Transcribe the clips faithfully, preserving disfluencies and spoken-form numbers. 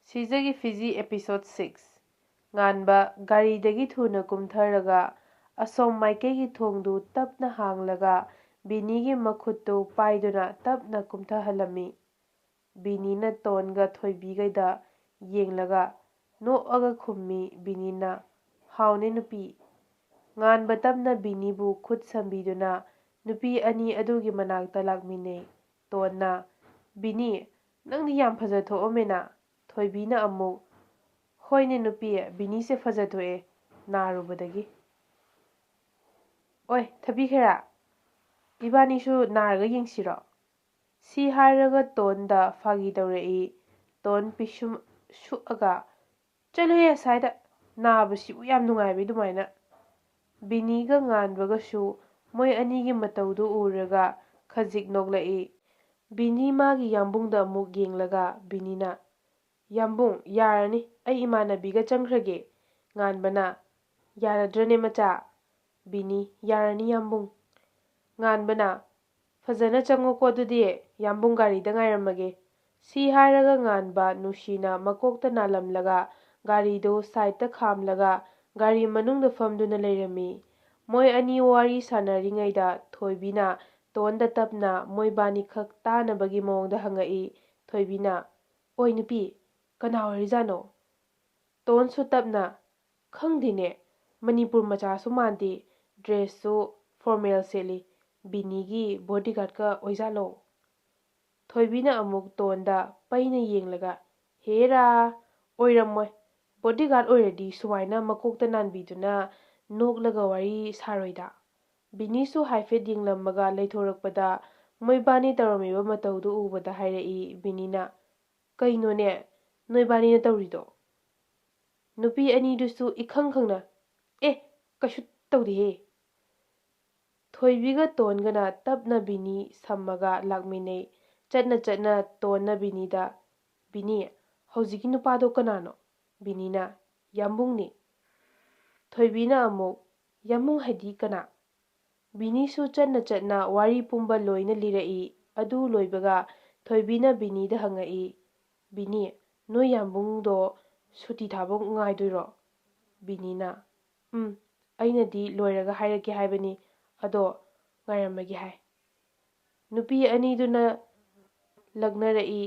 ꯁꯤꯖꯒꯤ ꯐꯤꯖꯤ episode six꯫ ꯉꯥꯟꯕ ꯒꯥꯔꯤꯗꯒꯤ ꯊꯨꯅ ꯀꯨꯝꯊꯔꯒ ꯑꯁꯣꯝ ꯃꯥꯏꯀꯩꯒꯤ ꯊꯣꯡꯗꯨ ꯇꯞꯅ ꯍꯥꯡꯂꯒ ꯕꯤꯅꯤꯒꯤ ꯃꯈꯨꯠꯇꯨ ꯄꯥꯏꯗꯨꯅ ꯇꯞꯅ ꯀꯨꯝꯊꯍꯜꯂꯝꯃꯤ꯫ ꯕꯤꯅꯤꯅ ꯇꯣꯟꯒ ꯊꯣꯏꯕꯤꯒꯩꯗ ꯌꯦꯡꯂꯒ ꯅꯣꯛꯑꯒ ꯈꯨꯝꯃꯤ ꯕꯤꯅꯤꯅ, "ꯍꯥꯎꯅꯦ ꯅꯨꯄꯤ"꯫ ꯉꯥꯟꯕ ꯇꯞꯅ ꯕꯤꯅꯤꯕꯨ ꯈꯨꯠ ꯁꯝꯕꯤꯗꯨꯅ ꯅꯨꯄꯤ ꯑꯅꯤ ꯑꯗꯨꯒꯤ ꯃꯅꯥꯛꯇ ꯂꯥꯛꯃꯤꯟꯅꯩ꯫ ꯇꯣꯟꯅ, "ꯕꯤꯅꯤ, ꯅꯪꯗꯤ ꯌꯥꯝ ꯐꯖ ꯊꯣꯛꯑꯝꯃꯦꯅ"꯫ ꯊꯣꯏꯕꯤꯅ ꯑꯃꯨꯛ, "ꯍꯣꯏꯅꯦ ꯅꯨꯄꯤ, ꯕꯤꯅꯤꯁꯦ ꯐꯖ ꯊꯣꯛꯑꯦ ꯅꯥꯔꯨꯕꯗꯒꯤ꯫ ꯑꯣꯏ ꯊꯕꯤꯈꯩꯔꯥ, ꯏꯕꯥꯅꯤꯁꯨ ꯅꯥꯔꯒ ꯌꯦꯡꯁꯤꯔꯣ?" ꯁꯤ ꯍꯥꯏꯔꯒ ꯇꯣꯟꯗ ꯐꯥꯒꯤ ꯇꯧꯔꯛꯏ꯫ ꯇꯣꯟ ꯄꯤꯁꯨꯝ ꯁꯨꯛꯑꯒ, "ꯆꯠꯂꯨꯍꯦ ꯑꯁ꯭ꯋꯥꯏꯗ, ꯅꯥꯕꯁꯤꯕꯨ ꯌꯥꯝ ꯅꯨꯡꯉꯥꯏꯕꯤ ꯑꯗꯨꯃꯥꯏꯅ"꯫ ꯕꯤꯅꯤꯒ ꯉꯥꯟꯕꯒꯁꯨ ꯃꯣꯏ ꯑꯅꯤꯒꯤ ꯃꯇꯧꯗꯨ ꯎꯔꯒ ꯈꯖꯤꯛ ꯅꯣꯛꯂꯛꯏ꯫ ꯕꯤꯅꯤ ꯃꯥꯒꯤ ꯌꯥꯝꯕꯨꯡꯗ ꯑꯃꯨꯛ ꯌꯦꯡꯂꯒ ꯕꯤꯅꯤꯅ, "ꯌꯥꯝꯕꯨꯡ, ꯌꯥꯔꯅꯤ, ꯑꯩ ꯏꯃꯥꯟꯅꯕꯤꯒ ꯆꯪꯈ꯭ꯔꯒꯦ"꯫ ꯉꯥꯟꯕꯅ, "ꯌꯥꯔꯗ꯭ꯔꯅꯦ ꯃꯆꯥ?" ꯕꯤꯅꯤ, "ꯌꯥꯔꯅꯤ ꯌꯥꯝꯕꯨꯡ"꯫ ꯉꯥꯟꯕꯅ, "ꯐꯖꯅ ꯆꯪꯉꯣꯀꯣ ꯑꯗꯨꯗꯤ, ꯌꯥꯝꯕꯨꯡ ꯒꯥꯔꯤꯗ ꯉꯥꯏꯔꯝꯃꯒꯦ"꯫ ꯁꯤ ꯍꯥꯏꯔꯒ ꯉꯥꯟꯕ ꯅꯨꯡꯁꯤꯅ ꯃꯀꯣꯛꯇ ꯅꯥꯜꯂꯝꯂꯒ ꯒꯥꯔꯤꯗꯨ ꯁꯥꯏꯠꯇ ꯈꯥꯝꯂꯒ ꯒꯥꯔꯤ ꯃꯅꯨꯡꯗ ꯐꯝꯗꯨꯅ ꯂꯩꯔꯝꯃꯤ꯫ ꯃꯣꯏ ꯑꯅꯤ ꯋꯥꯔꯤ ꯁꯥꯟꯅꯔꯤꯉꯩꯗ ꯊꯣꯏꯕꯤꯅ ꯇꯣꯟꯗ ꯇꯞꯅ ꯃꯣꯏꯕꯥꯅꯤꯈꯛ ꯇꯥꯅꯕꯒꯤ ꯃꯑꯣꯡꯗ ꯍꯪꯉꯛꯏ꯫ ꯊꯣꯏꯕꯤꯅ, "ꯑꯣꯏ ꯅꯨꯄꯤ, ꯀꯅꯥ ꯑꯣꯏꯔꯤꯖꯥꯠꯅꯣ?" ꯇꯣꯟꯁꯨ ꯇꯞꯅ, "ꯈꯪꯗꯦꯅꯦ, ꯃꯅꯤꯄꯨꯔ ꯃꯆꯥꯁꯨ ꯃꯥꯟꯗꯦ, ꯗ꯭ꯔꯦꯁꯁꯨ ꯐꯣꯔꯃꯦꯜ ꯁꯦꯠꯂꯤ, ꯕꯤꯅꯤꯒꯤ ꯕꯣꯗꯤꯒꯥꯔꯗꯀ ꯑꯣꯏꯖꯥꯠꯂꯣ?" ꯊꯣꯏꯕꯤꯅ ꯑꯃꯨꯛ ꯇꯣꯟꯗ ꯄꯩꯅ ꯌꯦꯡꯂꯒ, "ꯍꯦꯔꯥ, ꯑꯣꯏꯔꯝꯃꯣꯏ, ꯕꯣꯗꯤꯒꯥꯔꯗ ꯑꯣꯏꯔꯗꯤ ꯁꯨꯃꯥꯏꯅ ꯃꯀꯣꯛꯇ ꯅꯥꯟꯕꯤꯗꯨꯅ ꯅꯣꯛꯂꯒ ꯋꯥꯔꯤ ꯁꯥꯔꯣꯏꯗ"꯫ ꯕꯤꯅꯤꯁꯨ ꯍꯥꯏꯐꯦꯠ ꯌꯦꯡꯂꯝꯃꯒ ꯂꯩꯊꯣꯔꯛꯄꯗ ꯃꯣꯏꯕꯥꯅꯤ ꯇꯧꯔꯝꯃꯤꯕ ꯃꯇꯧꯗꯨ ꯎꯕꯗ ꯍꯥꯏꯔꯛꯏ ꯕꯤꯅꯤꯅ, "ꯀꯩꯅꯣꯅꯦ, ꯅꯣꯏꯕꯥꯅꯤꯅ ꯇꯧꯔꯤꯗꯣ?" ꯅꯨꯄꯤ ꯑꯅꯤꯗꯨꯁꯨ ꯏꯈꯪ ꯈꯪꯅ, "ꯑꯦ, ꯀꯩꯁꯨ ꯇꯧꯗꯦꯍꯦ"꯫ ꯊꯣꯏꯕꯤꯒ ꯇꯣꯟꯒꯅ ꯇꯞꯅ ꯕꯤꯅꯤ ꯁꯝꯃꯒ ꯂꯥꯛꯃꯤꯟꯅꯩ꯫ ꯆꯠꯅ ꯆꯠꯅ ꯇꯣꯟꯅ ꯕꯤꯅꯤꯗ, "ꯕꯤꯅꯤ, ꯍꯧꯖꯤꯛꯀꯤ ꯅꯨꯄꯥꯗꯣ ꯀꯅꯥꯅꯣ?" ꯕꯤꯅꯤꯅ, "ꯌꯥꯝꯕꯨꯡꯅꯤ"꯫ ꯊꯣꯏꯕꯤꯅ ꯑꯃꯨꯛ, "ꯌꯥꯝꯕꯨꯡ ꯍꯥꯏꯗꯤ ꯀꯅꯥ?" ꯕꯤꯅꯤꯁꯨ ꯆꯠꯅ ꯆꯠꯅ ꯋꯥꯔꯤ ꯄꯨꯝꯕ ꯂꯣꯏꯅ ꯂꯤꯔꯛꯏ꯫ ꯑꯗꯨ ꯂꯣꯏꯕꯒ ꯊꯣꯏꯕꯤꯅ ꯕꯤꯅꯤꯗ ꯍꯪꯉꯛꯏ, "ꯕꯤꯅꯤ, "ꯅꯣꯏ ꯌꯥꯝꯕꯨꯡꯗꯣ ꯁꯨꯇꯤ ꯊꯥꯕ ꯉꯥꯏꯗꯣꯏꯔꯣ?" ꯕꯤꯅꯤꯅ꯫ "ꯎꯝ, ꯑꯩꯅꯗꯤ ꯂꯣꯏꯔꯒ ꯍꯥꯏꯔꯛꯀꯦ ꯍꯥꯏꯕꯅꯤ, ꯑꯗꯣ ꯉꯥꯏꯔꯝꯃꯒꯦ" ꯍꯥꯏ꯫ ꯅꯨꯄꯤ ꯑꯅꯤꯗꯨꯅ ꯂꯛꯅꯔꯛꯏ꯫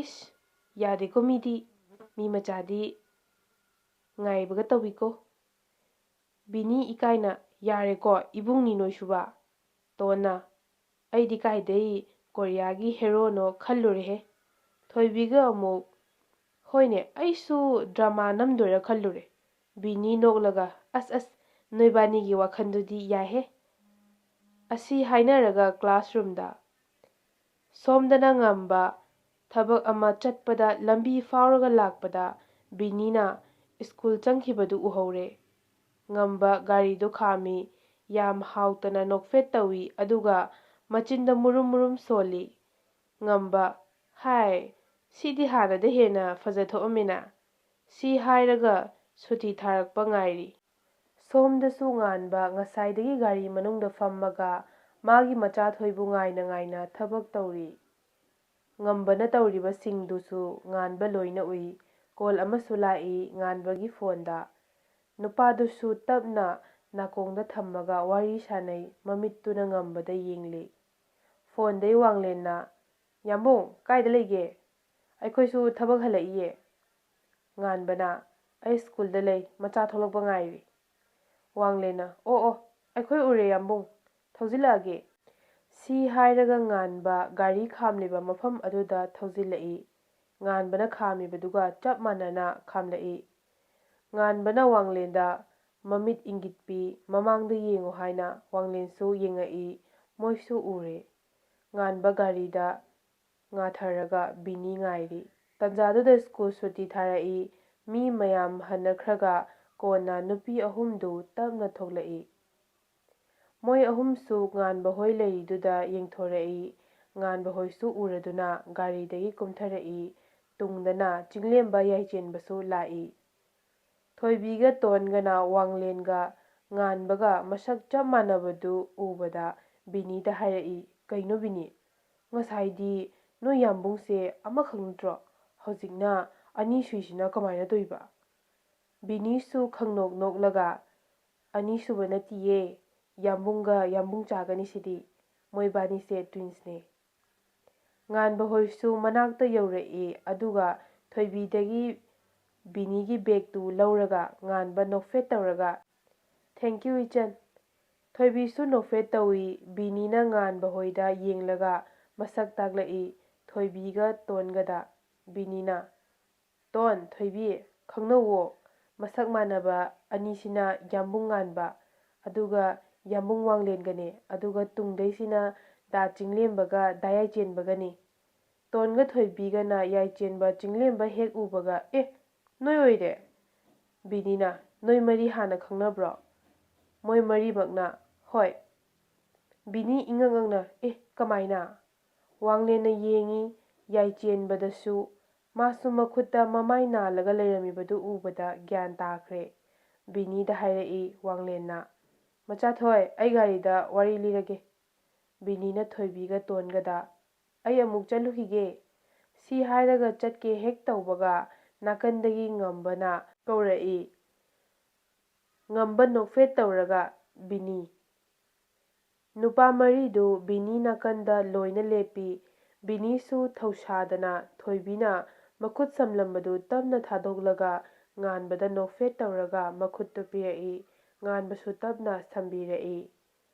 "ꯏꯁ, ꯌꯥꯗꯦꯀꯣ ꯃꯤꯗꯤ, ꯃꯤ ꯃꯆꯥꯗꯤ ꯉꯥꯏꯕꯒ ꯇꯧꯏꯀꯣ"꯫ ꯕꯤꯅꯤ ꯏꯀꯥꯏꯅ, "ꯌꯥꯔꯦꯀꯣ, ꯏꯕꯨꯡꯅꯤ ꯅꯣꯏꯁꯨꯕ"꯫ ꯇꯣꯟꯅ, "ꯑꯩꯗꯤ ꯀꯥꯏꯗꯩ ꯀꯣꯔꯤꯌꯥꯒꯤ ꯍꯦꯔꯣꯅꯣ ꯈꯜꯂꯨꯔꯦꯍꯦ"꯫ ꯊꯣꯏꯕꯤꯒ ꯑꯃꯨꯛ, "ꯍꯣꯏꯅꯦ, ꯑꯩꯁꯨ ꯗ꯭ꯔꯃꯥ ꯅꯝꯗꯣꯏꯔꯥ ꯈꯜꯂꯨꯔꯦ"꯫ ꯕꯤꯅꯤ ꯅꯣꯛꯂꯒ, "ꯑꯁ ꯑꯁ, ꯅꯣꯏꯕꯥꯅꯤꯒꯤ ꯋꯥꯈꯜꯗꯨꯗꯤ ꯌꯥꯏꯍꯦ"꯫ ꯑꯁꯤ ꯍꯥꯏꯅꯔꯒ ꯀ꯭ꯂꯥꯁꯔꯨꯝꯗ꯫ ꯁꯣꯝꯗꯅ ꯉꯝꯕ ꯊꯕꯛ ꯑꯃ ꯆꯠꯄꯗ ꯂꯝꯕꯤ ꯐꯥꯎꯔꯒ ꯂꯥꯛꯄꯗ ꯕꯤꯅꯤꯅ ꯁ꯭ꯀꯨꯜ ꯆꯪꯈꯤꯕꯗꯨ ꯎꯍꯧꯔꯦ꯫ ꯉꯝꯕ ꯒꯥꯔꯤꯗꯨ ꯈꯥꯝꯃꯤ, ꯌꯥꯝ ꯍꯥꯎꯇꯅ ꯅꯣꯛꯐꯦꯠ ꯇꯧꯏ, ꯑꯗꯨꯒ ꯃꯆꯤꯟꯗ ꯃꯨꯔꯨꯝ ꯃꯨꯔꯨꯝ ꯁꯣꯜꯂꯤ꯫ ꯉꯝꯕ, "ꯍꯥꯏ, ꯁꯤꯗꯤ ꯍꯥꯟꯅꯗ ꯍꯦꯟꯅ ꯐꯖꯊꯣꯛꯑꯝꯃꯤꯅ"꯫ ꯁꯤ ꯍꯥꯏꯔꯒ ꯁꯨꯇꯤ ꯊꯥꯔꯛꯄ ꯉꯥꯏꯔꯤ꯫ ꯁꯣꯝꯗꯁꯨ ꯉꯥꯟꯕ ꯉꯁꯥꯏꯗꯒꯤ ꯒꯥꯔꯤ ꯃꯅꯨꯡꯗ ꯐꯝꯃꯒ ꯃꯥꯒꯤ ꯃꯆꯥꯊꯣꯏꯕꯨ ꯉꯥꯏꯅ ꯉꯥꯏꯅ ꯊꯕꯛ ꯇꯧꯔꯤ꯫ ꯉꯝꯕꯅ ꯇꯧꯔꯤꯕꯁꯤꯡꯗꯨꯁꯨ ꯉꯥꯟꯕ ꯂꯣꯏꯅ ꯎꯏ꯫ ꯀꯣꯜ ꯑꯃꯁꯨ ꯂꯥꯛꯏ ꯉꯥꯟꯕꯒꯤ ꯐꯣꯟꯗ꯫ ꯅꯨꯄꯥꯗꯨꯁꯨ ꯇꯞꯅ ꯅꯥꯀꯣꯡꯗ ꯊꯝꯃꯒ ꯋꯥꯔꯤ ꯁꯥꯟꯅꯩ, ꯃꯃꯤꯠꯇꯨꯅ ꯉꯝꯕꯗ ꯌꯦꯡꯂꯤ꯫ ꯐꯣꯟꯗꯩ ꯋꯥꯡꯂꯦꯟꯅ, "ꯌꯥꯝꯕꯨꯡ, ꯀꯥꯏꯗ ꯂꯩꯒꯦ? ꯑꯩꯈꯣꯏꯁꯨ ꯊꯕꯛ ꯍꯜꯂꯛꯏꯌꯦ"꯫ ꯉꯥꯟꯕꯅ, "ꯑꯩ ꯁ꯭ꯀꯨꯜꯗ ꯂꯩ, ꯃꯆꯥ ꯊꯣꯛꯂꯛꯄ ꯉꯥꯏꯔꯤ"꯫ ꯋꯥꯡꯂꯦꯟꯅ, "ꯑꯣ ꯑꯣ, ꯑꯩꯈꯣꯏ ꯎꯔꯦ ꯌꯥꯝꯕꯨꯡ, ꯊꯧꯖꯤꯜꯂꯛꯑꯒꯦ"꯫ ꯁꯤ ꯍꯥꯏꯔꯒ ꯉꯥꯟꯕ ꯒꯥꯔꯤ ꯈꯥꯝꯂꯤꯕ ꯃꯐꯝ ꯑꯗꯨꯗ ꯊꯧꯖꯤꯜꯂꯛꯏ꯫ ꯉꯥꯟꯕꯅ ꯈꯥꯝꯃꯤꯕꯗꯨꯒ ꯆꯞ ꯃꯥꯟꯅꯅ ꯈꯥꯝꯂꯛꯏ꯫ ꯉꯥꯟꯕꯅ ꯋꯥꯡꯂꯦꯟꯗ ꯃꯃꯤꯠ ꯏꯪꯒꯤꯠ ꯄꯤ, "ꯃꯃꯥꯡꯗ ꯌꯦꯡꯉꯨ" ꯍꯥꯏꯅ ꯋꯥꯡꯂꯦꯟꯁꯨ ꯌꯦꯡꯉꯛꯏ꯫ ꯃꯣꯏꯁꯨ ꯎꯔꯦ꯫ ꯉꯥꯟꯕ ꯒꯥꯔꯤꯗ ꯉꯥꯊꯔꯒ ꯕꯤꯅꯤ ꯉꯥꯏꯔꯤ꯫ ꯇꯟꯖꯥꯗꯨꯗ ꯁ꯭ꯀꯨꯜ ꯁꯨꯇꯤ ꯊꯥꯔꯛꯏ꯫ ꯃꯤ ꯃꯌꯥꯝ ꯍꯟꯅꯈ꯭ꯔꯒ ꯀꯣꯟꯅ ꯅꯨꯄꯤ ꯑꯍꯨꯝꯗꯨ ꯇꯞꯅ ꯊꯣꯛꯂꯛꯏ꯫ ꯃꯣꯏ ꯑꯍꯨꯝꯁꯨ ꯉꯥꯟꯕ ꯍꯣꯏ ꯂꯩꯔꯤꯗꯨꯗ ꯌꯦꯡꯊꯣꯔꯛꯏ꯫ ꯉꯥꯟꯕ ꯍꯣꯏꯁꯨ ꯎꯔꯗꯨꯅ ꯒꯥꯔꯤꯗꯒꯤ ꯀꯨꯝꯊꯔꯛꯏ꯫ ꯇꯨꯡꯗꯅ ꯆꯤꯡꯂꯦꯝꯕ ꯌꯥꯏꯆꯦꯟꯕꯁꯨ ꯂꯥꯛꯏ꯫ ꯊꯣꯏꯕꯤꯒ ꯇꯣꯟꯒꯅ ꯋꯥꯡꯂꯦꯟꯒ ꯉꯥꯟꯕꯒ ꯃꯁꯛ ꯆꯞ ꯃꯥꯟꯅꯕꯗꯨ ꯎꯕꯗ ꯕꯤꯅꯤꯗ ꯍꯥꯏꯔꯛꯏ, "ꯀꯩꯅꯣ ꯕꯤꯅꯤ? ꯉꯁꯥꯏꯗꯤ ꯅꯣꯏ ꯌꯥꯝꯕꯨꯡꯁꯦ ꯑꯃꯈꯛ ꯅꯠꯇ꯭ꯔꯣ? ꯍꯧꯖꯤꯛꯅ ꯑꯅꯤꯁꯨꯏꯁꯤꯅ ꯀꯃꯥꯏꯅ ꯇꯧꯏꯕ? ꯕꯤꯅꯤꯁꯨ ꯈꯪꯅꯣꯛ ꯅꯣꯛꯂꯒ, "ꯑꯅꯤꯁꯨꯕ ꯅꯠꯇꯤꯌꯦ, ꯌꯥꯝꯕꯨꯡꯒ ꯌꯥꯝꯕꯨꯡ ꯆꯥꯒꯅꯤ ꯁꯤꯗꯤ, ꯃꯣꯏꯕꯥꯅꯤꯁꯦ ꯇ꯭ꯋꯤꯟꯁꯅꯦ꯫" ꯉꯥꯟꯕ ꯍꯣꯏꯁꯨ ꯃꯅꯥꯛꯇ ꯌꯧꯔꯛꯏ, ꯑꯗꯨꯒ ꯊꯣꯏꯕꯤꯗꯒꯤ ꯕꯤꯅꯤꯒꯤ ꯕꯦꯒꯇꯨ ꯂꯧꯔꯒ ꯉꯥꯟꯕ ꯅꯣꯛꯐꯦꯠ ꯇꯧꯔꯒ, "Thank you, ꯏꯆꯟ꯫" ꯊꯣꯏꯕꯤꯁꯨ ꯅꯣꯛꯐꯦꯠ ꯇꯧꯏ꯫ ꯕꯤꯅꯤꯅ ꯉꯥꯟꯕ ꯍꯣꯏꯗ ꯌꯦꯡꯂꯒ ꯃꯁꯛ ꯇꯥꯛꯂꯛꯏ, ꯊꯣꯏꯕꯤꯒ ꯇꯣꯟꯒꯗ꯫ ꯕꯤꯅꯤꯅ, "ꯇꯣꯟ, ꯊꯣꯏꯕꯤ, ꯈꯪꯅꯧꯋꯣ, ꯃꯁꯛ ꯃꯥꯟꯅꯕ ꯑꯅꯤꯁꯤꯅ ꯌꯥꯝꯕꯨꯡ ꯉꯥꯟꯕ, ꯑꯗꯨꯒ ꯌꯥꯝꯕꯨꯡ ꯋꯥꯡꯂꯦꯟꯒꯅꯦ, ꯑꯗꯨꯒ ꯇꯨꯡꯗꯩꯁꯤꯅ ꯗꯥ ꯆꯤꯡꯂꯦꯝꯕꯒ ꯗꯥ ꯌꯥꯏꯆꯦꯟꯕꯒꯅꯤ꯫" ꯇꯣꯟꯒ ꯊꯣꯏꯕꯤꯒꯅ ꯌꯥꯏꯆꯦꯟꯕ ꯆꯤꯡꯂꯦꯝꯕ ꯍꯦꯛ ꯎꯕꯒ, "ꯑꯦ, ꯅꯣꯏ ꯑꯣꯏꯔꯦ?" ꯕꯤꯅꯤꯅ, "ꯅꯣꯏ ꯃꯔꯤ ꯍꯥꯟꯅ ꯈꯪꯅꯕ꯭ꯔꯣ?" ꯃꯣꯏ ꯃꯔꯤꯃꯛꯅ, "ꯍꯣꯏ꯫" ꯕꯤꯅꯤ ꯏꯉꯛ ꯉꯛꯅ, "ꯑꯦ, ꯀꯃꯥꯏꯅ?" ꯋꯥꯡꯂꯦꯟꯅ ꯌꯦꯡꯉꯤ, ꯌꯥꯏꯆꯦꯟꯕꯗꯁꯨ꯫ ꯃꯥꯁꯨ ꯃꯈꯨꯠꯇ ꯃꯃꯥꯏ ꯅꯥꯜꯂꯒ ꯂꯩꯔꯝꯃꯤꯕꯗꯨ ꯎꯕꯗ ꯒ꯭ꯌꯥꯟ ꯇꯥꯈ꯭ꯔꯦ꯫ ꯕꯤꯅꯤꯗ ꯍꯥꯏꯔꯛꯏ ꯋꯥꯡꯂꯦꯟꯅ, "ꯃꯆꯥꯊꯣꯏ, ꯑꯩ ꯒꯥꯔꯤꯗ ꯋꯥꯔꯤ ꯂꯤꯔꯒꯦ꯫" ꯕꯤꯅꯤꯅ ꯊꯣꯏꯕꯤꯒ ꯇꯣꯟꯒꯗ, "ꯑꯩ ꯑꯃꯨꯛ ꯆꯠꯂꯨꯈꯤꯒꯦ꯫" ꯁꯤ ꯍꯥꯏꯔꯒ ꯆꯠꯀꯦ ꯍꯦꯛ ꯇꯧꯕꯒ ꯅꯥꯀꯟꯗꯒꯤ ꯉꯝꯕꯅ ꯀꯧꯔꯛꯏ꯫ ꯉꯝꯕ ꯅꯣꯛꯐꯦꯠ ꯇꯧꯔꯒ, "ꯕꯤꯅꯤ꯫" ꯅꯨꯄꯥ ꯃꯔꯤꯗꯨ ꯕꯤꯅꯤ ꯅꯥꯀꯟꯗ ꯂꯣꯏꯅ ꯂꯦꯞꯄꯤ꯫ ꯕꯤꯅꯤꯁꯨ ꯊꯧꯁꯥꯗꯅ ꯊꯣꯏꯕꯤꯅ ꯃꯈꯨꯠ ꯁꯝꯂꯝꯕꯗꯨ ꯇꯞꯅ ꯊꯥꯗꯣꯛꯂꯒ ꯉꯥꯟꯕꯗ ꯅꯣꯛꯐꯦꯠ ꯇꯧꯔꯒ ꯃꯈꯨꯠꯇꯨ ꯄꯤꯔꯛꯏ꯫ ꯉꯥꯟꯕꯁꯨ ꯇꯞꯅ ꯁꯝꯕꯤꯔꯛꯏ꯫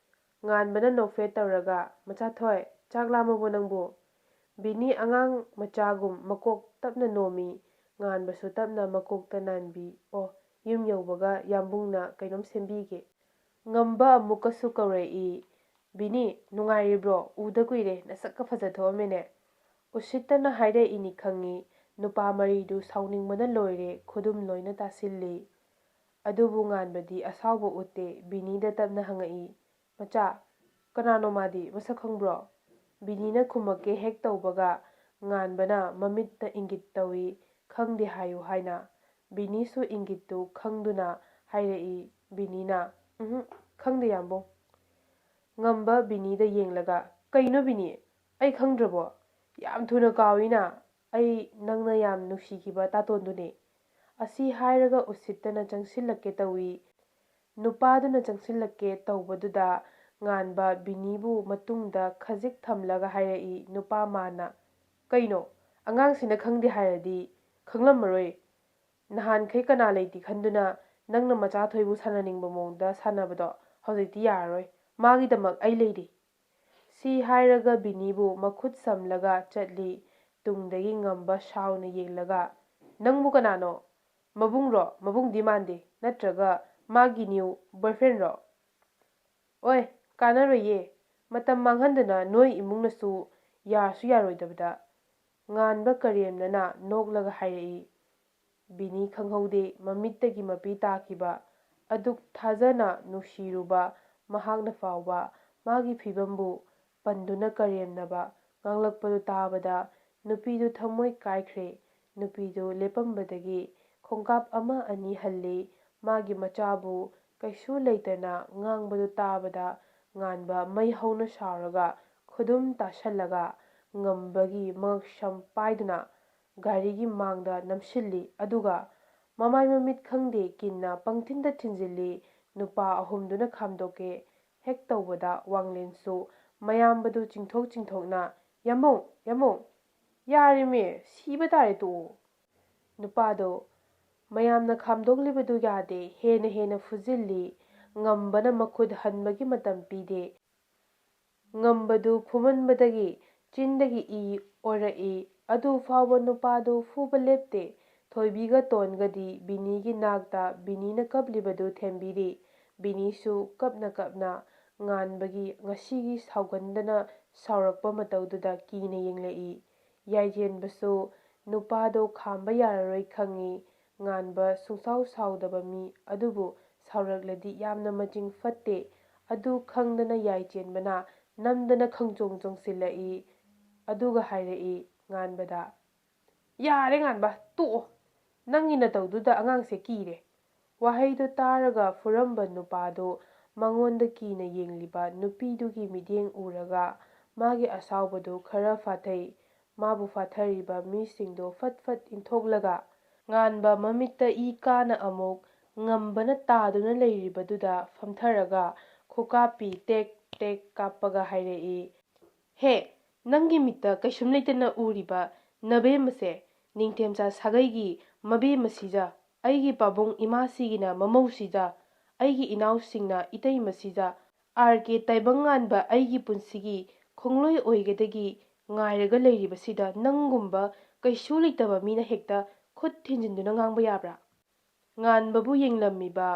ꯉꯥꯟꯕꯅ ꯅꯣꯛꯐꯦꯠ ꯇꯧꯔꯒ, "ꯃꯆꯥꯊꯣꯏ, ꯆꯥꯛ ꯂꯥꯝꯃꯕꯣ ꯅꯪꯕꯨ?" ꯕꯤꯅꯤ ꯑꯉꯥꯡ ꯃꯆꯥꯒꯨꯝ ꯃꯀꯣꯛ ꯇꯞꯅ ꯅꯣꯝꯃꯤ꯫ ꯉꯥꯟꯕꯁꯨ ꯇꯞꯅ ꯃꯀꯣꯛꯇ ꯅꯥꯟꯕꯤ꯫ "ꯑꯣ, ꯌꯨꯝ ꯌꯧꯕꯒ ꯌꯥꯝꯕꯨꯡꯅ ꯀꯩꯅꯣꯝ ꯁꯦꯝꯕꯤꯒꯦ꯫" ꯉꯝꯕ ꯑꯃꯨꯛꯀꯁꯨ ꯀꯧꯔꯛꯏ꯫ "ꯕꯤꯅꯤ, ꯅꯨꯡꯉꯥꯏꯔꯤꯕ꯭ꯔꯣ? ꯎꯗ ꯀꯨꯏꯔꯦ, ꯅꯁꯛꯀ ꯐꯖꯊꯣꯛꯑꯝꯃꯦꯅꯦ꯫" ꯎꯁꯤꯠꯇꯅ ꯍꯥꯏꯔꯛꯏꯅꯤ ꯈꯪꯉꯤ꯫ ꯅꯨꯄꯥ ꯃꯔꯤꯗꯨ ꯁꯥꯎꯅꯤꯡꯕꯅ ꯂꯣꯏꯔꯦ, ꯈꯨꯗꯨꯝ ꯂꯣꯏꯅ ꯇꯥꯁꯤꯜꯂꯤ꯫ ꯑꯗꯨꯕꯨ ꯉꯥꯟꯕꯗꯤ ꯑꯁꯥꯎꯕ ꯎꯠꯇꯦ, ꯕꯤꯅꯤꯗ ꯇꯞꯅ ꯍꯪꯉꯛꯏ, "ꯃꯆꯥ, ꯀꯅꯥꯅꯣ ꯃꯥꯗꯤ? ꯃꯁꯛ ꯈꯪꯕ꯭ꯔꯣ?" ꯕꯤꯅꯤꯅ ꯈꯨꯝꯃꯛꯀꯦ ꯍꯦꯛ ꯇꯧꯕꯒ ꯉꯥꯟꯕꯅ ꯃꯃꯤꯠꯇ ꯏꯪꯒꯤꯠ ꯇꯧꯏ, "ꯈꯪꯗꯦ ꯍꯥꯏꯌꯨ" ꯍꯥꯏꯅ꯫ ꯕꯤꯅꯤꯁꯨ ꯏꯪꯒꯤꯠꯇꯨ ꯈꯪꯗꯨꯅ ꯍꯥꯏꯔꯛꯏ꯫ ꯕꯤꯅꯤꯅ, "ꯎꯝꯍꯨꯝ, ꯈꯪꯗꯦ ꯌꯥꯝꯕꯨꯡ꯫" ꯉꯝꯕ ꯕꯤꯅꯤꯗ ꯌꯦꯡꯂꯒ, "ꯀꯩꯅꯣ ꯕꯤꯅꯤ, ꯑꯩ ꯈꯪꯗ꯭ꯔꯕꯣ? ꯌꯥꯝ ꯊꯨꯅ ꯀꯥꯎꯏꯅ꯫" ꯑꯩ ꯅꯪꯅ ꯌꯥꯝ ꯅꯨꯡꯁꯤꯈꯤꯕ ꯇꯥꯇꯣꯟꯗꯨꯅꯤ꯫ ꯑꯁꯤ ꯍꯥꯏꯔꯒ ꯎꯁꯤꯠꯇꯅ ꯆꯪꯁꯤꯜꯂꯛꯀꯦ ꯇꯧꯏ꯫ ꯅꯨꯄꯥꯗꯨꯅ ꯆꯪꯁꯤꯜꯂꯛꯀꯦ ꯇꯧꯕꯗꯨꯗ ꯉꯥꯟꯕ ꯕꯤꯅꯤꯕꯨ ꯃꯇꯨꯡꯗ ꯈꯖꯤꯛ ꯊꯝꯂꯒ ꯍꯥꯏꯔꯛꯏ ꯅꯨꯄꯥ ꯃꯥꯅ, "ꯀꯩꯅꯣ? ꯑꯉꯥꯡꯁꯤꯅ ꯈꯪꯗꯦ ꯍꯥꯏꯔꯗꯤ ꯈꯪꯂꯝꯃꯔꯣꯏ꯫ ꯅꯍꯥꯟꯈꯩ ꯀꯅꯥ ꯂꯩꯇꯦ ꯈꯟꯗꯨꯅ ꯅꯪꯅ ꯃꯆꯥꯊꯣꯏꯕꯨ ꯁꯥꯟꯅꯅꯤꯡꯕ ꯃꯑꯣꯡꯗ ꯁꯥꯟꯅꯕꯗꯣ ꯍꯧꯖꯤꯛꯇꯤ ꯌꯥꯔꯔꯣꯏ꯫ ꯃꯥꯒꯤꯗꯃꯛ ꯑꯩ ꯂꯩꯔꯤ꯫" ꯁꯤ ꯍꯥꯏꯔꯒ ꯕꯤꯅꯤꯕꯨ ꯃꯈꯨꯠ ꯁꯝꯂꯒ ꯆꯠꯂꯤ꯫ ꯇꯨꯡꯗꯒꯤ ꯉꯝꯕ ꯁꯥꯎꯅ ꯌꯦꯡꯂꯒ, "ꯅꯪꯕꯨ ꯀꯅꯥꯅꯣ? ꯃꯕꯨꯡꯔꯣ? ꯃꯕꯨꯡꯗꯤ ꯃꯥꯟꯗꯦ꯫ ꯅꯠꯇ꯭ꯔꯒ ꯃꯥꯒꯤ ꯅ꯭ꯌꯨ ꯕꯣꯏꯐ꯭ꯔꯦꯟꯔꯣ? ꯑꯣꯏ, ꯀꯥꯟꯅꯔꯣꯏꯌꯦ꯫ ꯃꯇꯝ ꯃꯥꯡꯍꯟꯗꯅ ꯅꯣꯏ ꯏꯃꯨꯡꯅꯁꯨ ꯌꯥꯁꯨ ꯌꯥꯔꯣꯏꯗꯕꯗ꯫" ꯉꯥꯟꯕ ꯀꯔꯦꯝꯅꯅ ꯅꯣꯛꯂꯒ ꯍꯥꯏꯔꯛꯏ꯫ ꯕꯤꯅꯤ ꯈꯪꯍꯧꯗꯦ ꯃꯃꯤꯠꯇꯒꯤ ꯃꯄꯤ ꯇꯥꯈꯤꯕ꯫ ꯑꯗꯨꯛ ꯊꯥꯖꯅ ꯅꯨꯡꯁꯤꯔꯨꯕ ꯃꯍꯥꯛꯅ ꯐꯥꯎꯕ ꯃꯥꯒꯤ ꯐꯤꯕꯝꯕꯨ ꯄꯟꯗꯨꯅ ꯀꯔꯦꯝꯅꯕ ꯉꯥꯡꯂꯛꯄꯗꯨ ꯇꯥꯕꯗ ꯅꯨꯄꯤꯗꯨ ꯊꯃꯣꯏ ꯀꯥꯏꯈ꯭ꯔꯦ꯫ ꯅꯨꯄꯤꯗꯨ ꯂꯦꯞꯄꯝꯕꯗꯒꯤ ꯈꯣꯡꯀꯥꯞ ꯑꯃ ꯑꯅꯤ ꯍꯜꯂꯤ꯫ ꯃꯥꯒꯤ ꯃꯆꯥꯕꯨ ꯀꯩꯁꯨ ꯂꯩꯇꯅ ꯉꯥꯡꯕꯗꯨ ꯇꯥꯕꯗ ꯉꯥꯟꯕ ꯃꯩ ꯍꯧꯅ ꯁꯥꯎꯔꯒ ꯈꯨꯗꯨꯝ ꯇꯥꯁꯜꯂꯒ ꯉꯝꯕꯒꯤ ꯃꯉꯛꯁꯝ ꯄꯥꯏꯗꯨꯅ ꯒꯥꯔꯤꯒꯤ ꯃꯥꯡꯗ ꯅꯝꯁꯤꯜꯂꯤ꯫ ꯑꯗꯨꯒ ꯃꯃꯥꯏ ꯃꯃꯤꯠ ꯈꯪꯗꯦ ꯀꯤꯟꯅ ꯄꯪꯊꯤꯟꯗ ꯊꯤꯟꯖꯤꯜꯂꯤ꯫ ꯅꯨꯄꯥ ꯑꯍꯨꯝꯗꯨꯅ ꯈꯥꯝꯗꯣꯛꯀꯦ ꯍꯦꯛ ꯇꯧꯕꯗ ꯋꯥꯡꯂꯦꯟꯁꯨ ꯃꯌꯥꯝꯕꯗꯨ ꯆꯤꯡꯊꯣꯛ ꯆꯤꯡꯊꯣꯛꯅ, "ꯌꯥꯝꯕꯨꯡ, ꯌꯥꯝꯕꯨꯡ, ꯌꯥꯔꯦꯃꯦ, ꯁꯤꯕ ꯇꯥꯔꯦ, ꯇꯣꯛꯑꯣ꯫" ꯅꯨꯄꯥꯗꯣ ꯃꯌꯥꯝꯅ ꯈꯥꯝꯗꯣꯛꯂꯤꯕꯗꯨ ꯌꯥꯗꯦ, ꯍꯦꯟꯅ ꯍꯦꯟꯅ ꯐꯨꯖꯤꯜꯂꯤ꯫ ꯉꯝꯕꯅ ꯃꯈꯨꯠ ꯍꯟꯕꯒꯤ ꯃꯇꯝ ꯄꯤꯗꯦ꯫ ꯉꯝꯕꯗꯨ ꯐꯨꯃꯟꯕꯗꯒꯤ ꯆꯤꯟꯗꯒꯤ ꯏ ꯑꯣꯔꯛꯏ꯫ ꯑꯗꯨ ꯐꯥꯎꯕ ꯅꯨꯄꯥꯗꯨ ꯐꯨꯕ ꯂꯦꯞꯇꯦ꯫ ꯊꯣꯏꯕꯤꯒ ꯇꯣꯟꯒꯗꯤ ꯕꯤꯅꯤꯒꯤ ꯅꯥꯛꯇ ꯕꯤꯅꯤꯅ ꯀꯞꯂꯤꯕꯗꯨ ꯊꯦꯝꯕꯤꯔꯤ꯫ ꯕꯤꯅꯤꯁꯨ ꯀꯞꯅ ꯀꯞꯅ ꯉꯥꯟꯕꯒꯤ ꯉꯁꯤꯒꯤ ꯁꯥꯎꯒꯟꯗꯅ ꯁꯥꯎꯔꯛꯄ ꯃꯇꯧꯗꯨꯗ ꯀꯤꯅ ꯌꯦꯡꯂꯛꯏ꯫ ꯌꯥꯏꯖꯦꯟꯕꯁꯨ ꯅꯨꯄꯥꯗꯣ ꯈꯥꯝꯕ ꯌꯥꯔꯔꯣꯏ ꯈꯪꯏ꯫ ꯉꯥꯟꯕ ꯁꯨꯡꯁꯥꯎ ꯁꯥꯎꯗꯕ ꯃꯤ ꯑꯗꯨꯕꯨ ꯁꯥꯎꯔꯛꯂꯗꯤ ꯌꯥꯝꯅ ꯃꯆꯤꯡ ꯐꯠꯇꯦ꯫ ꯑꯗꯨ ꯈꯪꯗꯅ ꯌꯥꯏꯆꯦꯟꯕꯅ ꯅꯝꯗꯅ ꯈꯪꯆꯣꯡ ꯆꯣꯡꯁꯤꯜꯂꯛꯏ꯫ ꯑꯗꯨꯒ ꯍꯥꯏꯔꯛꯏ ꯉꯥꯟꯕꯗ, "ꯌꯥꯔꯦ ꯉꯥꯟꯕ, ꯇꯣꯛꯑꯣ꯫ ꯅꯪꯒꯤ ꯅꯇꯧꯗꯨꯗ ꯑꯉꯥꯡꯁꯦ ꯀꯤꯔꯦ꯫" ꯋꯥꯍꯩꯗꯨ ꯇꯥꯔꯒ ꯐꯨꯔꯝꯕ ꯅꯨꯄꯥꯗꯨ ꯃꯉꯣꯟꯗ ꯀꯤꯅ ꯌꯦꯡꯂꯤꯕ ꯅꯨꯄꯤꯗꯨꯒꯤ ꯃꯤꯠꯌꯦꯡ ꯎꯔꯒ ꯃꯥꯒꯤ ꯑꯁꯥꯎꯕꯗꯨ ꯈꯔ ꯐꯥꯊꯩ꯫ ꯃꯥꯕꯨ ꯐꯥꯊꯔꯤꯕ ꯃꯤꯁꯤꯡꯗꯨ ꯐꯠ ꯐꯠ ꯏꯟꯊꯣꯛꯂꯒ, ꯉꯥꯟꯕ ꯃꯃꯤꯠꯇ ꯏ ꯀꯥꯅ ꯑꯃꯨꯛ ꯉꯝꯕꯅ ꯇꯥꯗꯨꯅ ꯂꯩꯔꯤꯕꯗꯨꯗ ꯐꯝꯊꯔꯒ ꯈꯣꯀꯥꯞꯄꯤ ꯇꯦꯛ ꯇꯦꯛ ꯀꯥꯞꯄꯒ ꯍꯥꯏꯔꯛꯏ, "ꯍꯦ, ꯅꯪꯒꯤ ꯃꯤꯠꯇ ꯀꯩꯁꯨꯝ ꯂꯩꯇꯅ ꯎꯔꯤꯕ ꯅꯕꯦꯝꯃꯁꯦ, ꯅꯤꯡꯊꯦꯝꯆꯥ ꯁꯥꯒꯩꯒꯤ ꯃꯕꯦꯝꯃꯁꯤꯖ, ꯑꯩꯒꯤ ꯄꯥꯕꯨꯡ ꯏꯃꯥꯁꯤꯒꯤꯅ ꯃꯃꯧꯁꯤꯖ, ꯑꯩꯒꯤ ꯏꯅꯥꯎꯁꯤꯡꯅ ꯏꯇꯩꯃꯁꯤꯖ, ꯑꯥꯔ ꯀꯦ ꯇꯥꯏꯕꯪꯉꯥꯟꯕ ꯑꯩꯒꯤ ꯄꯨꯟꯁꯤꯒꯤ ꯈꯣꯡꯂꯣꯏ ꯑꯣꯏꯒꯗꯒꯤ ꯉꯥꯏꯔꯒ ꯂꯩꯔꯤꯕꯁꯤꯗ ꯅꯪꯒꯨꯝꯕ ꯀꯩꯁꯨ ꯂꯩꯇꯕ ꯃꯤꯅ ꯍꯦꯛꯇ ꯈꯨꯠ ꯊꯤꯟꯖꯤꯟꯗꯨꯅ ꯉꯥꯡꯕ ꯌꯥꯕ꯭ꯔꯥ?" ꯉꯥꯟꯕꯕꯨ ꯌꯦꯡꯂꯝꯃꯤꯕ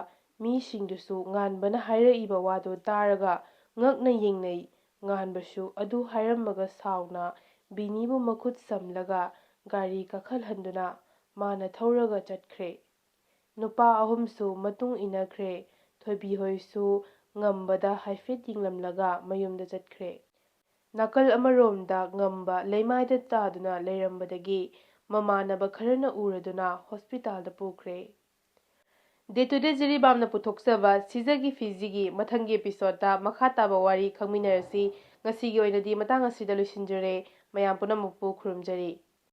ꯃꯤꯁꯤꯡꯗꯨꯁꯨ ꯉꯥꯟꯕꯅ ꯍꯥꯏꯔꯛꯏꯕ ꯋꯥꯗꯨ ꯇꯥꯔꯒ ꯉꯛꯅ ꯌꯦꯡꯅꯩ꯫ ꯉꯥꯟꯕꯁꯨ ꯑꯗꯨ ꯍꯥꯏꯔꯝꯃꯒ ꯁꯥꯎꯅ ꯕꯤꯅꯤꯕꯨ ꯃꯈꯨꯠ ꯁꯝꯂꯒ ꯒꯥꯔꯤ ꯀꯥꯈꯠꯍꯟꯗꯨꯅ ꯃꯥꯅ ꯊꯧꯔꯒ ꯆꯠꯈ꯭ꯔꯦ꯫ ꯅꯨꯄꯥ ꯑꯍꯨꯝꯁꯨ ꯃꯇꯨꯡ ꯏꯟꯅꯈ꯭ꯔꯦ꯫ ꯊꯣꯏꯕꯤꯍꯣꯏꯁꯨ ꯉꯝꯕꯗ ꯍꯥꯏꯐꯦꯠ ꯌꯦꯡꯂꯝꯂꯒ ꯃꯌꯨꯝꯗ ꯆꯠꯈ꯭ꯔꯦ꯫ ꯅꯥꯀꯜ ꯑꯃꯔꯣꯝꯗ ꯉꯝꯕ ꯂꯩꯃꯥꯏꯗ ꯇꯥꯗꯨꯅ ꯂꯩꯔꯝꯕꯗꯒꯤ ꯃꯃꯥꯟꯅꯕ ꯈꯔꯅ ꯎꯔꯗꯨꯅ ꯍꯣꯁꯄꯤꯇꯥꯜꯗ ꯄꯨꯈ꯭ꯔꯦ꯫ ꯗꯦ ꯇꯨꯗꯦ ꯖꯤꯔꯤꯕꯥꯝꯅ ꯄꯨꯊꯣꯛꯆꯕ ꯁꯤꯖꯒꯤ ꯐꯤꯖꯤꯒꯤ ꯃꯊꯪꯒꯤ ꯑꯦꯄꯤꯁꯣꯗꯇ ꯃꯈꯥ ꯇꯥꯕ ꯋꯥꯔꯤ ꯈꯪꯃꯤꯟꯅꯔꯁꯤ꯫ ꯉꯁꯤꯒꯤ ꯑꯣꯏꯅꯗꯤ ꯃꯇꯥꯡ ꯑꯁꯤꯗ ꯂꯣꯏꯁꯤꯟꯖꯔꯦ꯫ ꯃꯌꯥꯝ ꯄꯨꯝꯅꯃꯛꯄꯨ ꯈꯨꯔꯨꯝꯖꯔꯤ꯫